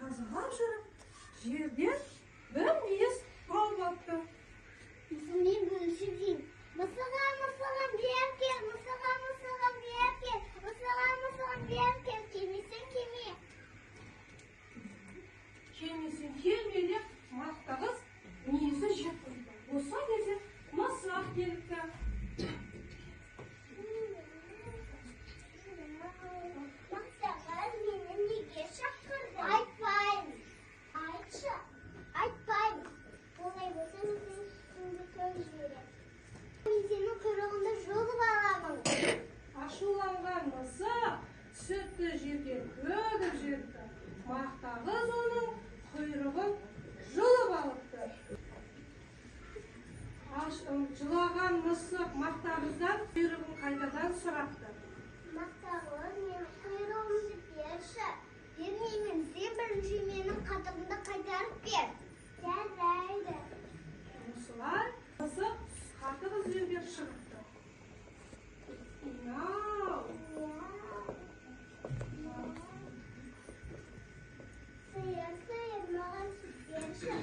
Тазалап жүріп, жерден бір мүйіз тауып алыпты. Мен бөлісіп жеймін. Мысығым, мысығым, бері кел, мысығым, мысығым, бері кел, мысығым, мысығым, бері кел, келмесең келме. Келмесең келме деп мақтағыз мүйізді жеп қойыпты. Осы кезде мысық келіпті. Мақтағыз, мені неге шақырдың? Айтпаймын. Айтшы. Айтпаймын. Олай болса, мен сенің сүтіңді төгіп жіберемін. Мен сенің құйрығыңды жұлып аламын. Ашуланған мысық сүтті жерге төгіп жіберіпті. Мақтағыз оның құйрығын жұлып алыпты. Жылаған мысық мақтағыздан құйрығын қайтадан сұрапты. Мақтағыз, менің құйрығымды берші. Бермеймін, сен бірінші менің қатығымды қайтарып бер. Жарайды. Осылай мысық қатық іздеуге шығыпты. Мяу! Сиыр, сиыр, маған сүт берші.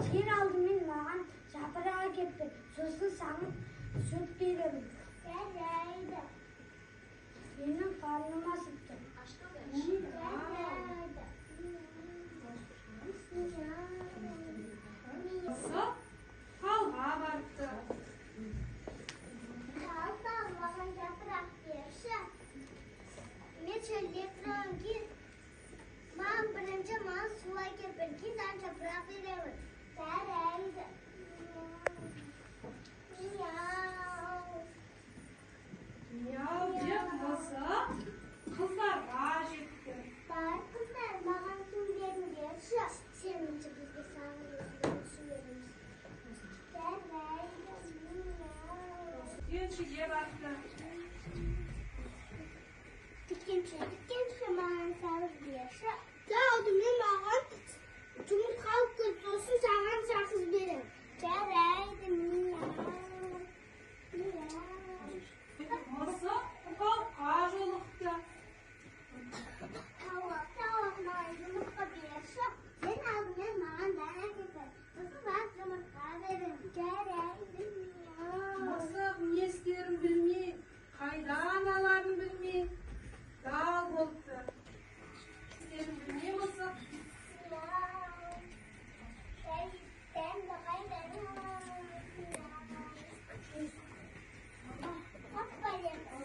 Сиыр алдымен маған жапырақ әкеп бер, сосын саған сүт беремін. Жарайды. Менің қарным ашып тұр. Жарайды. Мысық талға барыпты. Тал, тал, маған жапырақ берші. Мен шөлдеп тұрмын, кел. Маған бірінші маған су әкеліп бер, кейін саған жапырақ беремін. Жарайды. Мяу. Мяу деп мысық қыздарға жетті. Бар қыздар, маған су беріңдерші. Сен бірінші бізге саған су береміз. Жарайды. Мяу. Дүкеншіге барыпты. Дүкенші, дүкенші, маған сағыз берші. Сен алдымен маған жұмыртқа алып кел, сосын саған сағыз беремін. Жарайды, мяу. Мяу. Мысық тауыққа жолықты. Тауық, тауық, маған жұмыртқа берші. Сен алдымен маған дән әкеліп бер, сосын барып жұмыртқа беремін. Жарайды, мяу. Мысық не істерін білмей, қайдан аларын білмей, дал болыпты. Не істерін білмей мысық Мяу. Дәнді қайдан аламын? Қорықпа,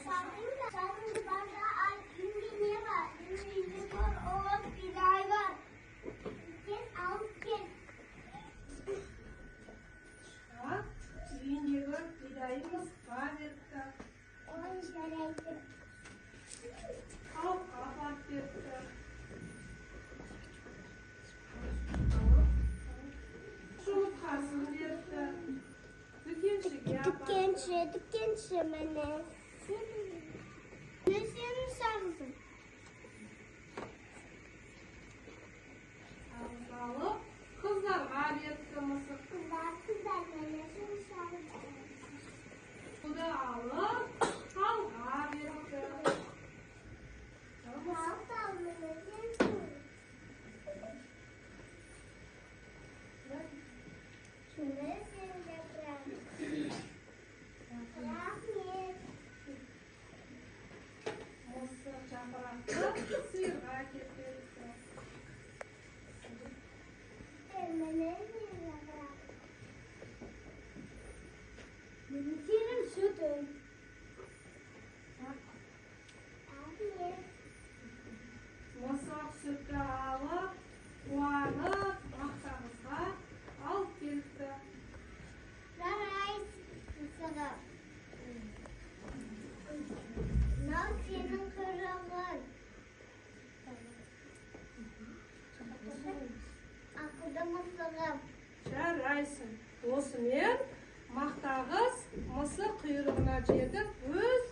сағыңды, сағыңды бар да ал, үйінде не бар? Үйінде тұр, ұн, бидай бар. Тез алып кел. Тышқан үйіндегі бидайын мысыққа беріпті. Ой, жарайды. Тауыққа апарып беріпті. Жұмыртқасын беріпті. Дүкеншіге апарыпты. Дүкенші, дүкенші, міне міне сенің сағызың. Сағызды алып қыздарға беріпті мысық. Қыздар, қыздар, міне сенің сағызың. Суды алып талға беріпті. Тал, тал, міне сенің суың. Міне сенің жапырағың. Рахмет. Мысық жапырақты сиырға әкеліп беріпті. Міне сенің жапырағың. Міне сенің сүтің. Рахмет. Мысық сүтті алып, қуанып, мақтағызға алып келіпті. Жарайсың, мысығым. Мынау сенің құйрығың. Ақылды мысығым. Жарайсың. Осымен мақтағыз мысық құйрығына жетіп, өз